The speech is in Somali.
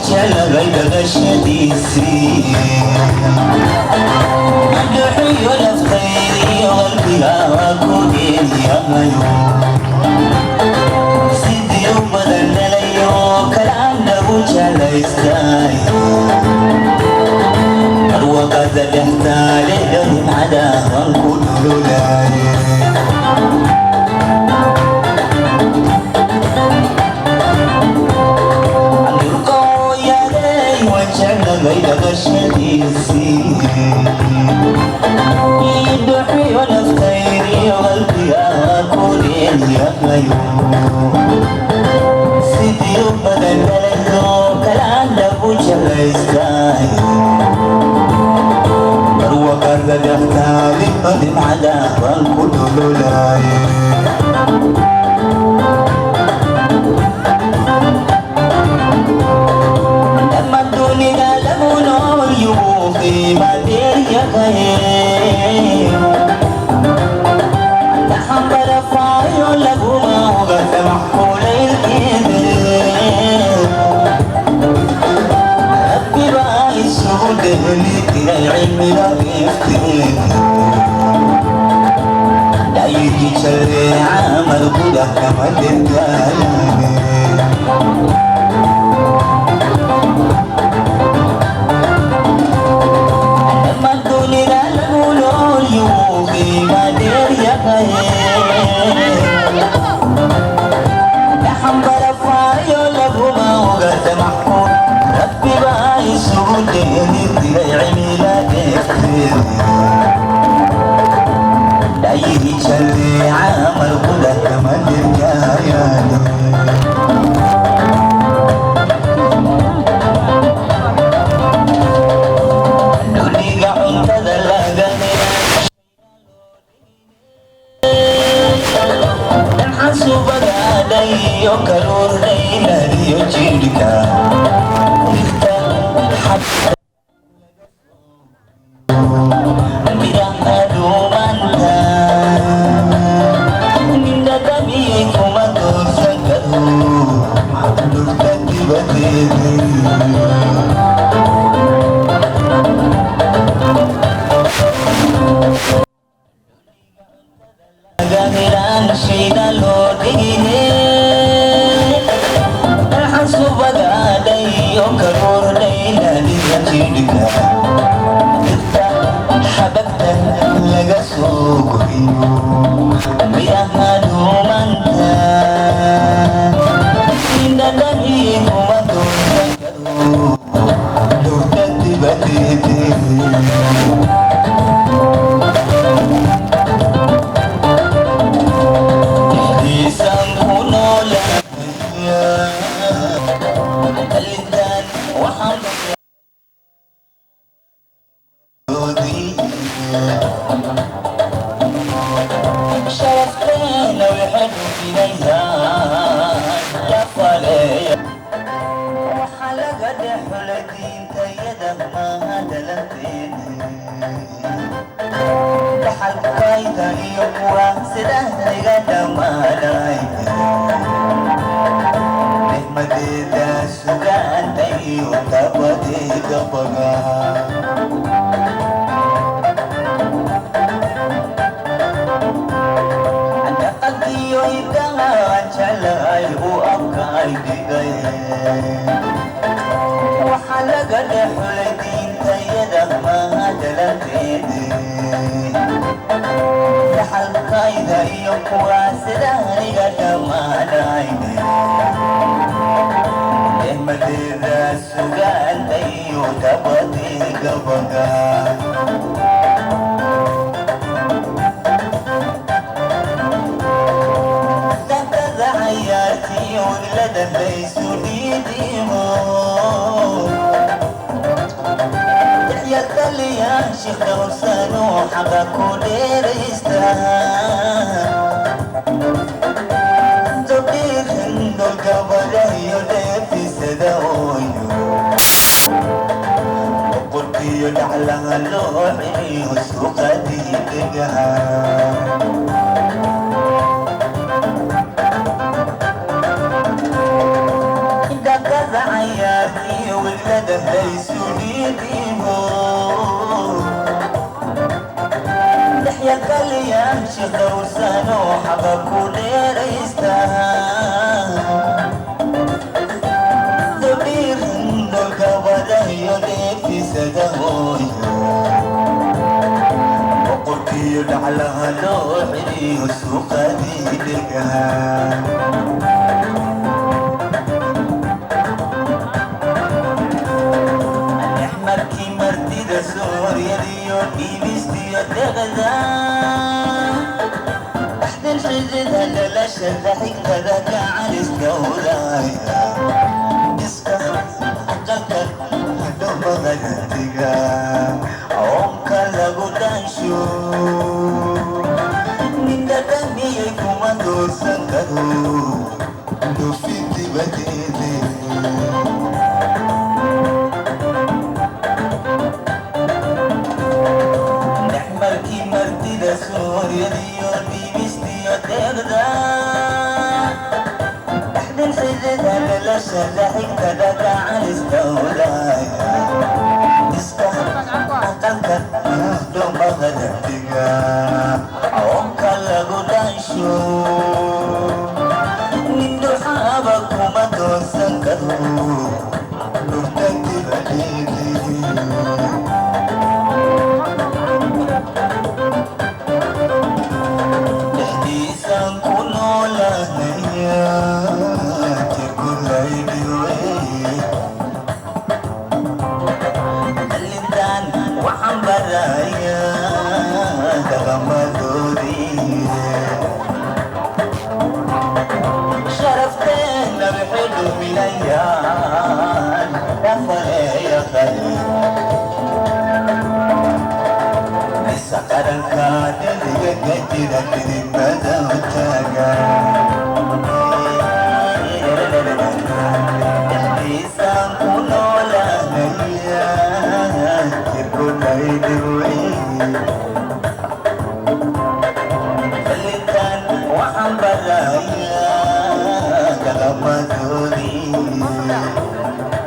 Jeclahay dhaqashadiisii, dhuuxiyo naftaydiyo qalbiga waa ku dheelyahayo, sidii u badan dhalayo kalaan lagu jeclaystay, barwaqada dhextaale dhawimcada waan ku dhululaye. Jeclahay dhaqashadiisii, dhuuxiyo naftaydiyo qalbiga ku dheelyahayo, sidii u badan dhalayo kalaan lagu jeclaystay, barwaqada dhextaale dhimcada waan ku dhululaye. Dunida lagu nool yuu qiima dheeryahay, dhaxanbarafaayo laguma oga samax kulaylkeede. Rabbi baa isugu dheeli tiray cilmiga ifteeda, dhayigi jaleeca marguda kama dhergaayane. Dunida lagu nool yuu qiima dheeryahay, dhaxanbarafaayo laguma oga samaxku. Rabbi baa isugu dheeli tiray cimila dheefteeda, dhayihi jaleeca marguda kama dhergaayaane. Duniga cuntada laga xasubagaadhayo karuur dhayladiyo jidhka miraha dhuumanta, nindhadhamiyey kuma doorsan karo dhulka dibadeeda. Helaan shayda loo dhigine, xasubagaadhayo karuur dhayladiyo jidhka dhirta xabagta laga soo goyo miraha dhuumanta, indhadhamiyey kuma doorsan karo dhulka dibadeeda. Dhexdiisaan ku noolahay dhalintaan waxaan sharafteena waxay dhufinayaan dhafaleeya, waxaa laga dhex xulay diintayada maaha dhalanteena, dhaxalkayda iyo kuwa sidahayga dhammaanay, nixmadeeda sugaanta iyo tabadeeda baga. Dhaqankiyo hidaha jeclahay uu abkaay dhigay, waxaa laga dhex xulay diintayada maaha dhalanteede, dhaxalkayda iyo kuwa sidahaniga dhammaanay, nixmadeeda sugaanta iyo dabadeega baga. Dantada cayaartiyo wilada laysu dhiidhiimo, yaxyataliyaanshi dhowrsanoo xaqa ku dheeraysta, dobdhiirin dolgabadayo dheefisada ooyo, boqorkiyo dhaclaha loo xiriyo suuqadii dhegaha. Dhaqada Cayaartiyo wiglada laysu dhiidhiibo, dhexyalkaliyaansha dhowrsanoo xaqa ku dheeraysta, dodhiirin dholkabadayo dheefisada hooyo, boqorkiyo dhaclaha loo xiriyo suuqadii dhegaha. Markii martida sooryadiyo dhiibistiyo deqda, dhaxdin xidida dhalashada xigtada gacaliskawdaya, iska aqalka hadhowmaqadantiga oonka lagu dhaansho, ninka dhamiyey kuma doorsan karo dhufin dibadeede. Dhexmarkii martida sooryadiyo dhiibistiyo deeqda, dhaxdin xidida dhalashada xigtada gacaliskawdaya, iska aqalka dhomaqadantiga oonka lagu dhaansho, nin dhuxaaba kuma doorsan karo dhurta dibadeede. Dhexdiisaan ku noolaanaya jirku laydhiwe, dhalintaan waxaan baraya dhaqamadoodii, sharafteena waxay dhuminayaan dhafaleeya qali isa qaranka dhaliga ka jira dhidibada u.